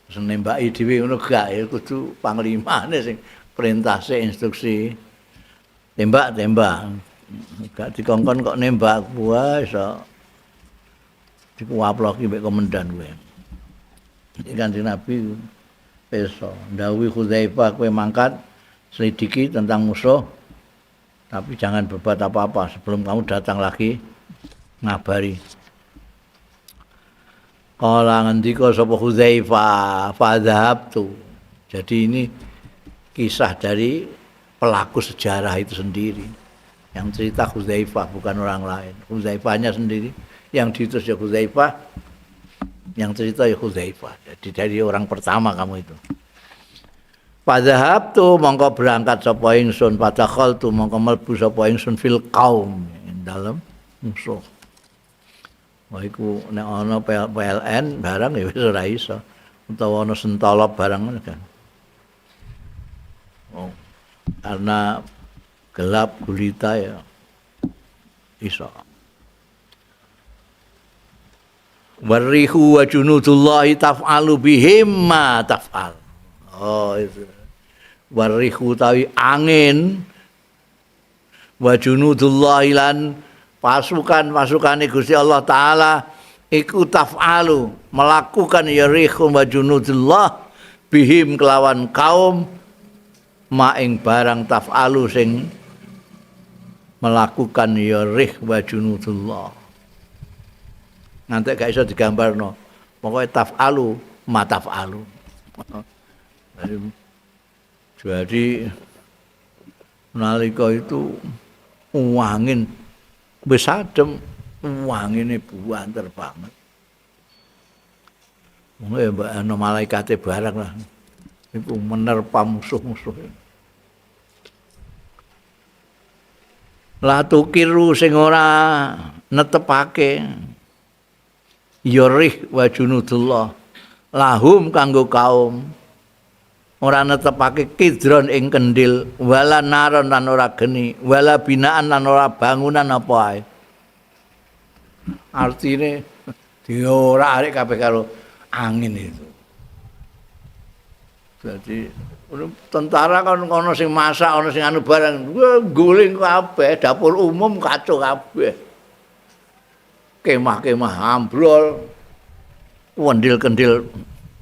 Speaker 1: terus nembaki dhewe ngono gak ya, kudu panglimane sing perintah instruksi. Tembak, tembak. Gak dikongkon kok nembak, wah iso dikuwaploki mbek komandan kowe. Iki Kanjeng Nabi peso, ndhawuhi Hudzaifah kowe mangkat selidiki tentang musuh, tapi jangan berbuat apa-apa sebelum kamu datang lagi ngabari. Kala ngendika sapa Hudzaifah, fadzahabtu. Jadi ini kisah dari pelaku sejarah itu sendiri. Yang cerita Hudzaifah bukan orang lain. Hudzaifahnya sendiri yang diutus ya Hudzaifah, yang cerita ya Hudzaifah. Jadi dari orang pertama kamu itu. Fadzahabtu mongko berangkat sapa ingsun, fadakhaltu mongko mlebu sapa ingsun fil qaum ing dalem musuh. Wah iku nek ana PLN barang ya wis ora iso. Utawa ana sentolop barang ngono kan. Oh, karena gelap gulita ya iso. Warihu wa junudullahi taf'alu bihim ma taf'al. Oh itu. Warihu tawi angin wa junudullahi lan pasukan-pasukane Gusti Allah Taala iku taf'alu melakukan ya rihu wa junudullah bihim kelawan kaum ma ing barang taf'alu sing melakukan ya rih wa junudullah. Nganti gak iso digambarno. Pokoke taf'alu ma taf'alu. Jadi nalika itu angin wis adem, angine buanter banget. Wong ya mbak ana malaikate barang lah. Iku menerpa musuh-musuh. La tukiru sing ora netepake ya rih wa junudullah lahum kanggo kaum ora netepake kidron ing kendil wala naron lan ora geni wala binaan lan ora bangunan apa ae. Artine diorak-arik kabeh karo angin itu. Jadi tentara kan ana sing masak, ana sing anu barang, guling kabeh, dapur umum kacau kabeh. Kemah-kemah ambrol, kendil-kendil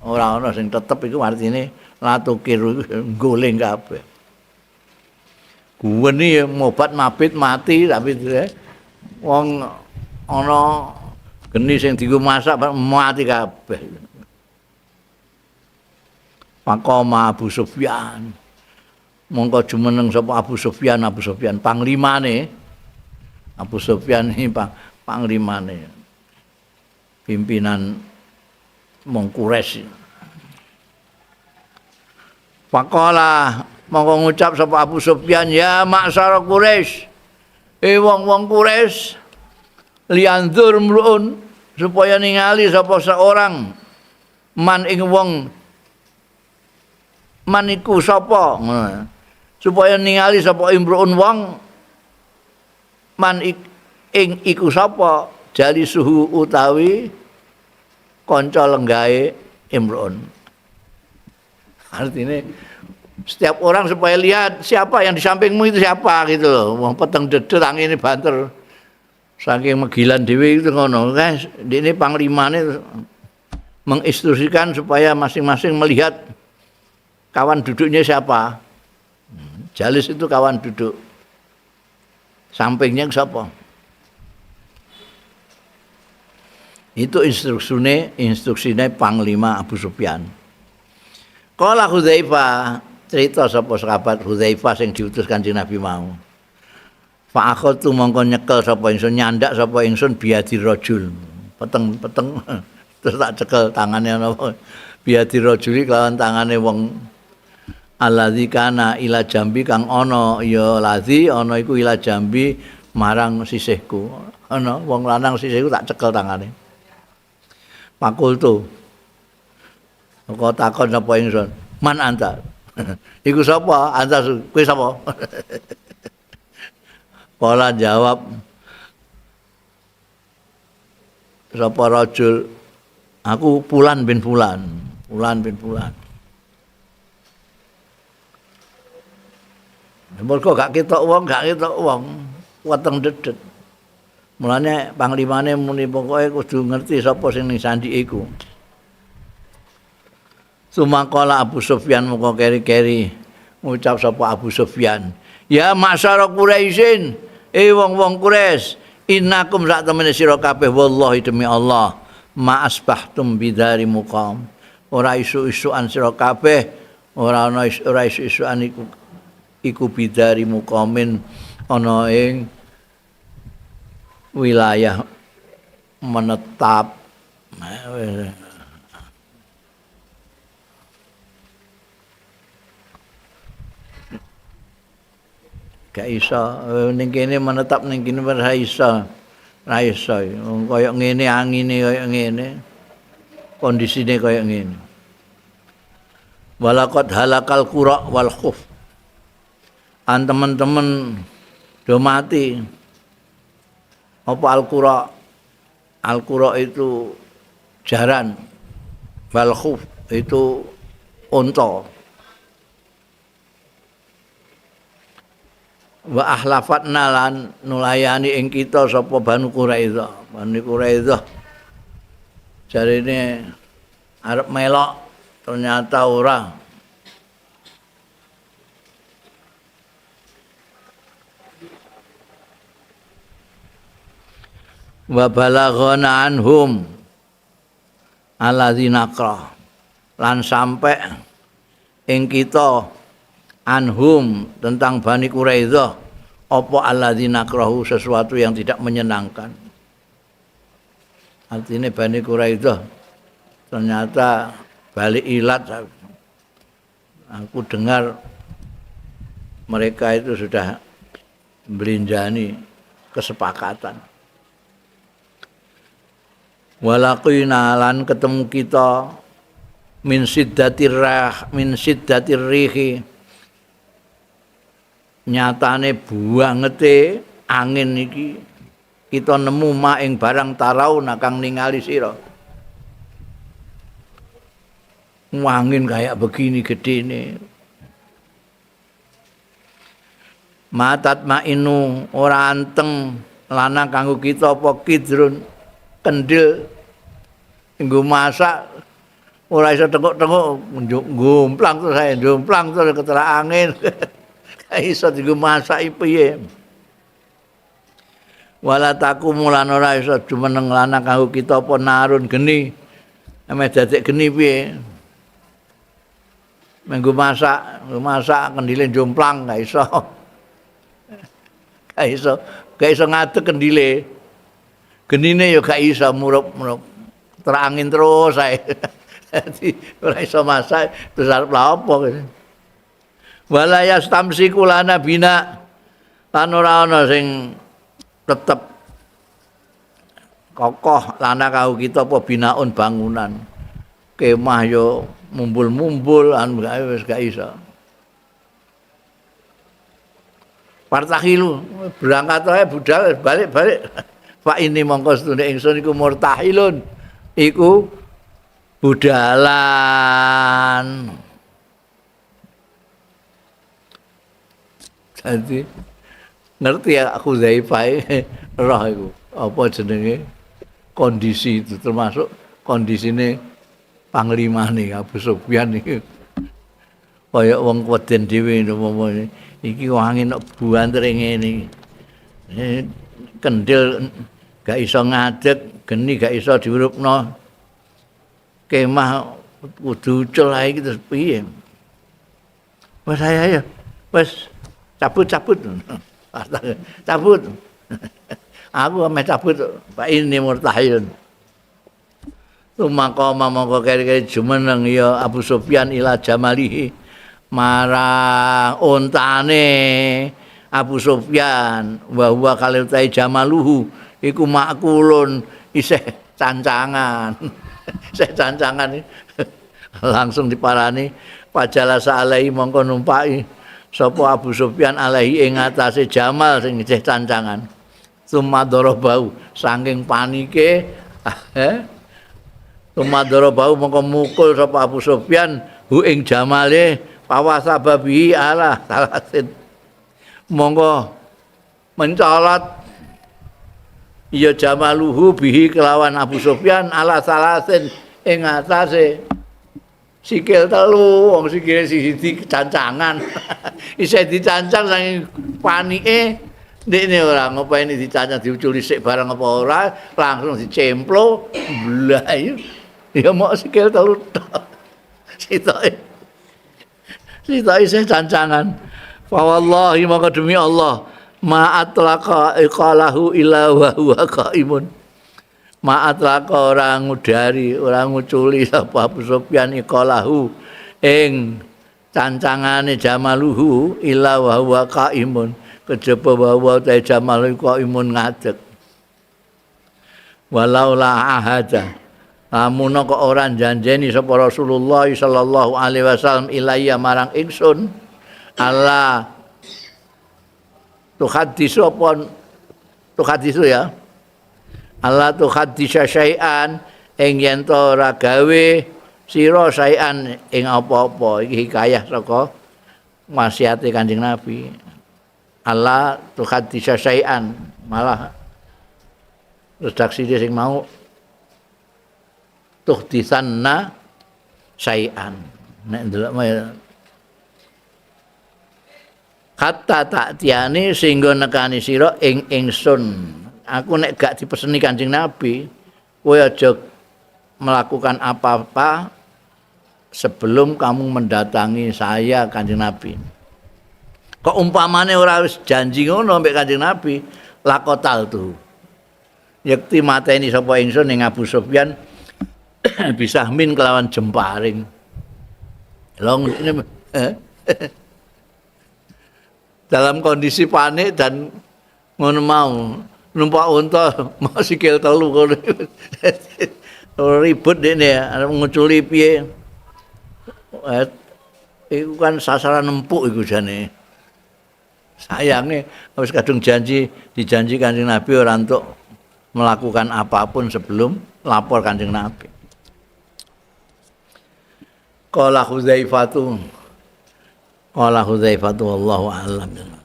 Speaker 1: ora ana sing tetep iku artine latukir guling kabeh. Guweni mobat mabit mati tapi wong ana geni sing dienggo masak mati kabeh. Pakoma Abu Sufyan. Mongko jumeneng sapa Abu Sufyan, Abu Sufyan panglimane. Abu Sufyan iki panglimane. Pimpinan wong Quraisy. Pakola mongko ngucap sapa Abu Sufyan, ya ma'syara Quraisy. Wong-wong Quraisy lianzur mruun supaya ningali sapa seorang man ing wong man iku sapa, supaya ningali sapa imruun wong man ing iku sapa jali suhu utawi kanca lenggahe imruun. Artinya setiap orang supaya lihat siapa yang di sampingmu itu siapa gitu loh. Wong peteng dedet angine banter. Saking megilan dhewe itu ngono, guys. Ini panglimane menginstruksikan supaya masing-masing melihat kawan duduknya siapa. Jalis itu kawan duduk. Sampingnya siapa? Itu instruksine Panglima Abu Sufyan. Qala Hudzaifah, cerita sapa sahabat Hudzaifah sing diutus Kanjeng Nabi mau. Fa akhadtu mongko nyekel sapa ingsun, nyandak sapa ingsun biadi rajul. Peteng-peteng terus tak cekel tangane ana biadi rajuli kelawan tangane wong alladzi kana ila jambi kang ana ya ladzi ana iku ila jambi marang sisihku. Ana wong lanang sisihku tak cekel tangane. Pakultu. Kok takon sapa ingsun? Man anta? Iku sapa? Anta kowe sapa? Kala jawab sapa rajul, aku Fulan bin Fulan, Fulan bin Fulan. Mergo gak ketok wong, weteng dedet. Mulane panglimane muni pokoke kudu ngerti sapa sing ning sandhike iku. Sumaqala Abu Sufyan muka keri-keri ngucap sapa Abu Sufyan, ya masyara Quraisyin, wong-wong Quraisy, innakum sak temene sira kabeh wallahi demi Allah, ma asbahtum bidari muqam. Ora isu-isuan sira kabeh, ora ana ora isu-isuan iku bidari muqamin ana ing wilayah menetap. Gak iso ning kene menetap ning kene ora iso. Ora iso. Kaya ngene angine kaya ngene. Kondisine kaya ngene. Walaqad halakal qura wal khuf. An teman-teman do mati. Apa al-qura? Al-qura itu jaran. Wal khuf itu unta. Wa ahlafatna lan nulayani ing kita sapa Banu Quraidzah. Banu Quraidzah jarine arep melok ternyata ora. Wa balaghana anhum alladzina naqra lan sampai ing kita anhum tentang Bani Quraidzah apa alladzina nakrahu sesuatu yang tidak menyenangkan. Artinya Bani Quraidzah ternyata balik ilat. Aku dengar mereka itu sudah belinjani kesepakatan. Walaqina lan ketemu kita min siddatir rah min siddatir rihi nyatane buangete angin iki kita nemu ma ing barang tarauna kang ningali sira. Angin kayak begini gedene. Matat mainu ora anteng lanang kanggo kita apa kidrun kendil nggo masak ora iso tengok-tengok gomplang terus saya jomplang terus keterak angin. Iso dienggo masak piye. Wala taku mulan ora iso jumeneng lanang kanggo kita apa narun geni. Ame dadek geni piye. Menggo masak kendile jomplang gak iso. Gak iso ngadeg kendile. Genine ya gak iso murup-murup. Terangin terus ae. Dadi ora iso masak terus arep lha apa. Wala yastamsiku lana bina lan ora ana sing tetep kokoh lana kanggo kita apa binaun bangunan kemah yo mumbul-mumbul an wis gak iso. Partahilu berangkat ae budal balik-balik. Fa ini mongko sedune ingsun iku murtahilun iku budalan. Jadi ngerti ya aku Hudzaifah roh iku. apa jenenge kondisi itu, termasuk kondisine panglimane Abu Sufyan iki. Kaya wong keweden dhewe umpama iki angin kok buantere ngene iki. Kendil gak iso ngadeg, geni gak iso diurupno. Kemah kudu ucul ae iki terus piye? Wes ayo, wes cabut-cabut. Cabut. Aku meh cabut, Pak ini murtahil. Tumaqama mongko keri-keri jumeneng ya Abu Sufyan ila jamalihi marang ontane Abu Sufyan wa huwa kalautai jamaluhu iku makulun isih cancangan. Isih cancangan langsung diparani pajalasa alaihi mongko numpaki sapa Abu Sufyan alaihi ing atase jamal sing isih cancangan. Sumadara bau saking panike sumadara bau mongko mukul sapa Abu Sufyan hu ing jamale pawasa babi ala salasin mongko mencolot ya jamaluhu bihi kelawan Abu Sufyan ala salasin ing atase sikil telu, wong sikile siji dicancangan. Isih dicancang saking panike ndekne ora ngopeni dicancang diuculi sik barang apa ora, langsung dicemplo, blayu. Ya mok sikil telu tok. Sitoke. Sitoke isih cancangan. Fa wallahi maka demi Allah, ma atlaqa iqalahu illa wa huwa qaimun. Ma atlaqa ora ngudari, ora nguculi sapa Abu Sufyan iqalahu ing cancangane jamaluhu illa wa huwa qaimun. Kejaba wa huwa ta jamaluhu qaimun ngadeg. Walau la ahada. Lamun kok ora janjeni sapa Rasulullah sallallahu alaihi wasallam ilayya marang ingsun ala tuhaddisu apa tuhaddisu ya ala tuhaddisa syai'an ing yen to ora gawe sira syai'an ing apa-apa. Iki hikayah saka wasiate Kanjeng Nabi. Ala tuhaddisa syai'an, malah redaksi sing mau tuhdisanna syai'an. Nek ndelok ya kata taktiani sehingga nekani sira ing ingsun. Aku nek gak dipeseni Kanjeng Nabi, kowe aja melakukan apa-apa sebelum kamu mendatangi saya Kanjeng Nabi. Kok umpamane ora wis janji ngono mbek Kanjeng Nabi, lakotal tuh. Yekti mateni sapa ingsun ning Abu Sufyan bisahmin kelawan jemparing. Long ini dalam kondisi panik dan ngono mau numpak unta mau sikil telu ngono. Ribut dekne arep nguculi piye. Iku kan sasaran empuk iku jane. Sayange wis kadung janji, dijanji Kanjeng Nabi ora entuk melakukan apapun sebelum lapor Kanjeng Nabi. Qala Hudzaifatu, qala Hudzaifatu wallahu a'lam.